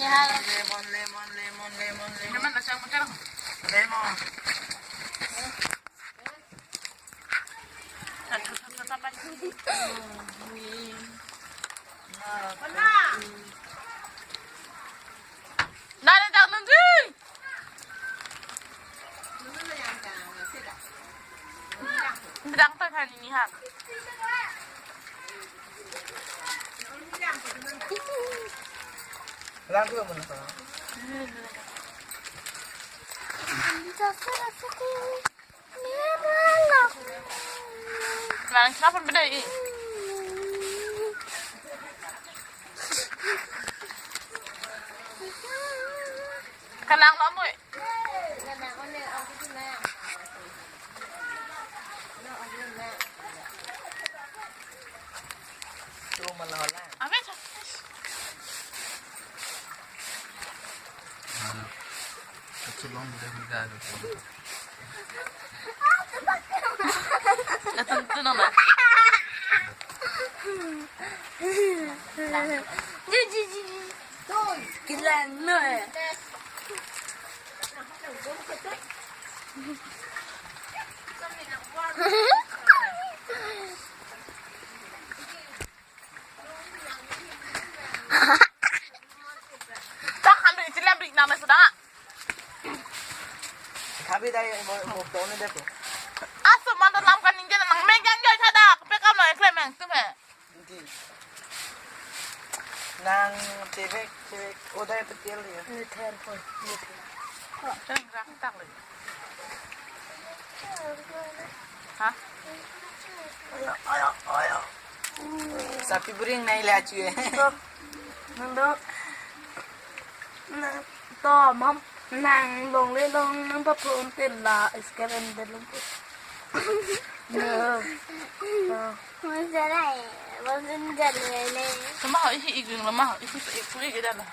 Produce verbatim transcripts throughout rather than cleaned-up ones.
Lemon, lemon, lemon, lemon, lemon. Lemon, lemon. Nani dak nungji. Bidang ta thani ni ha. Lang ko mana sa? Lang siapa beda i? Kanang lo mui. Abe cha. Atun tu nang na. Ji, ji, ji, ji. Kilang no eh. Tak kan beri cilam beri nama sudah. Kami dari mau mau tahu ni deh. Asu mantu lam kan ninja nang megang jai sada. Pekam lo eklemeng tu me. Nang cewek cewek udah petil ya. Ini therpon. Ini ther. Kok teng rak tak lagi. Hah? Ayo, ayo, ayo. Sapi buring nai le achu eh. Nando. Nang to mam nang long le long nang pa phone te la scam em de long. No. No. Masalah eh, masin jale le. Lama ho isi igung lama ho isi ipu igi dala.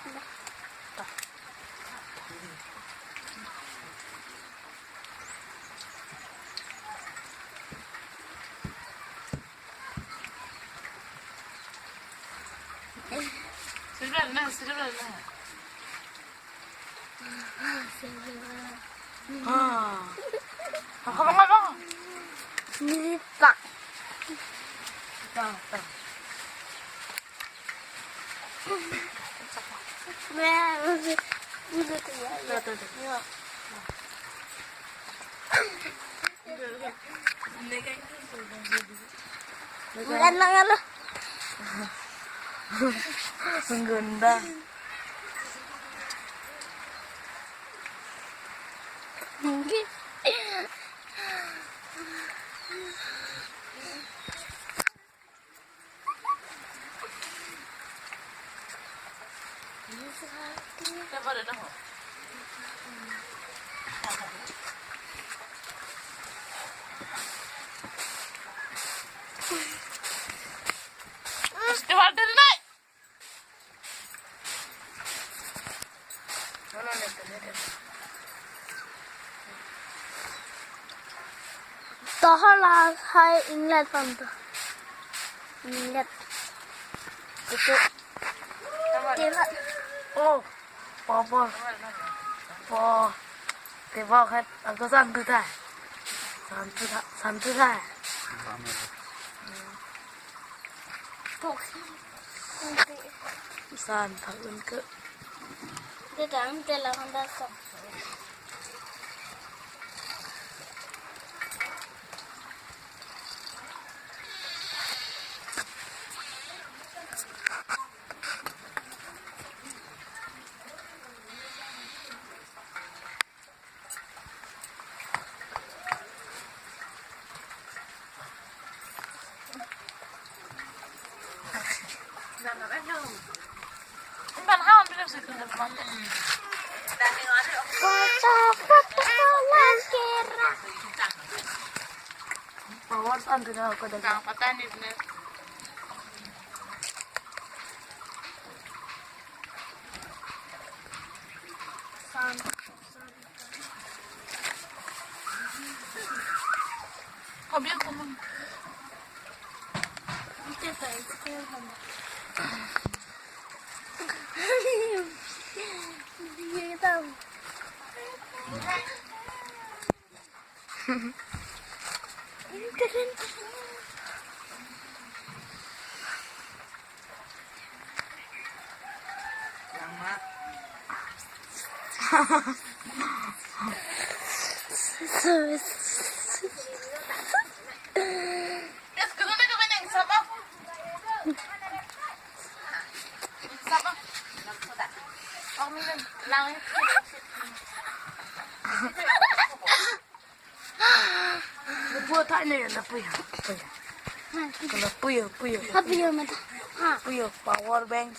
Siribal na, siribal na. Ah. Apa bang, bang? Nilipak. Tang, tang. Tuh, tuh, tuh. Bukan lang alo. Menggunda. Mungkin. Tohor lahai inglet pon to. Inglet. Itu. Tila. Oh, papa. Po. Tebak het. Aku santu thai. Santu thai. Santu thai. Tok. San thak un ke. Dia dang dia lawan dasar. Power san tidak aku dah. Hobi aku mang. Ite pa, ite pa. Lapu thai ne, lapu ya, lapu ya. Lapu ya, lapu ya. Lapu ya, mata. Ha. Lapu ya, power bank.